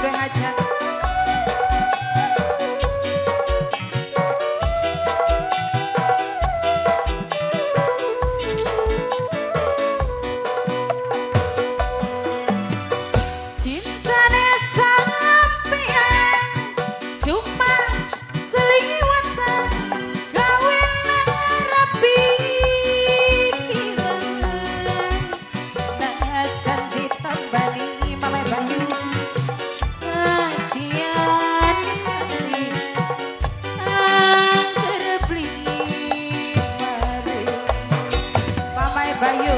duwe hajat. Cintane sampean cuma seliwatan gawe lara pikiran. Najan ditambani Mama Bayu ajian sakti angger beli mari. Mama Bayu,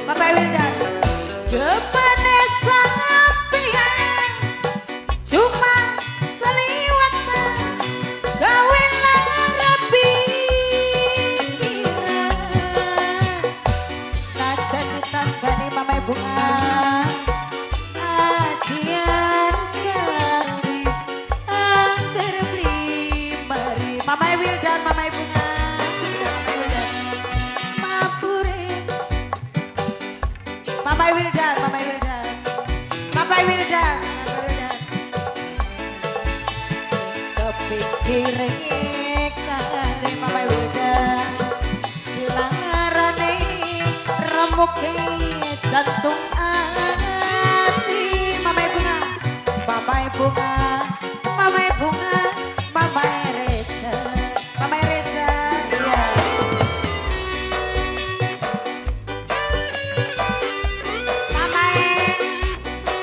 Bapak Wildan. Kepane sampean cuma seliwatan gawe lara pikiran. Najan ditambani Mama Bunga ajian sakti angger beli mari. Mama Wildan, Mama Bunga, Mama Wildan, mapure. Mama Wildan, Mama Wildan, Mama Wildan, Mama Wildan. Sepikire kare Mama Wildan, larane remuke jantung ati. Mama Bunga, Mama Bunga, Mama Bunga, Mama Reza, Mama Reza, iya. Mama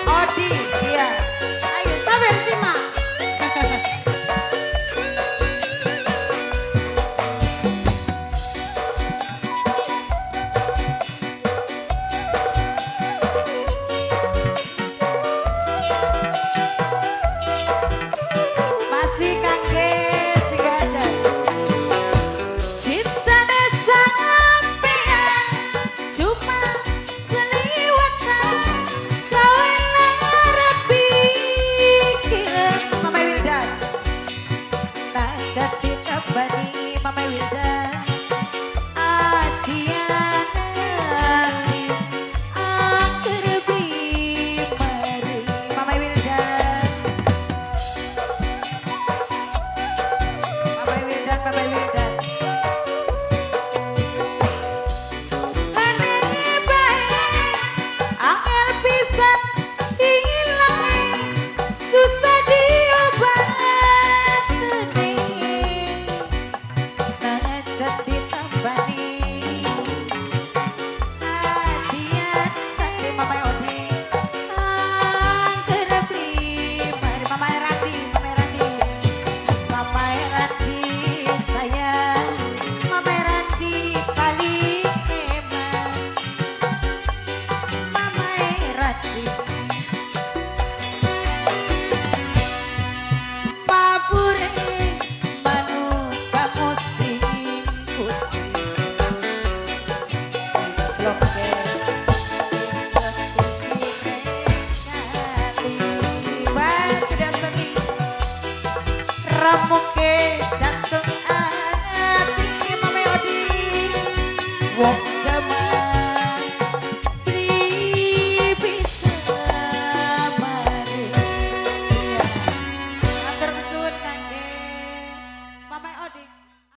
Odi, iya. Ayo, sabar simak. Masih kangge Singgajar. Cintane sampean cuma seliwatan gawe lara pikiran. Mama Wildan. Najan ditambani Mama Wildan ajian sakti angger beli mari. Mama Wildan, Mama Wildan, Mama Wildan. Aneh bae angel pisan ilange susah diobatne. Najan ditambani ajian sakti Mama Odi angger beli mari. Mama Randi, Mama Randi, Mama Randi sayang, Mama Randi paling eman, Mama Randi. Mabure manuk kamu sing putih. Loke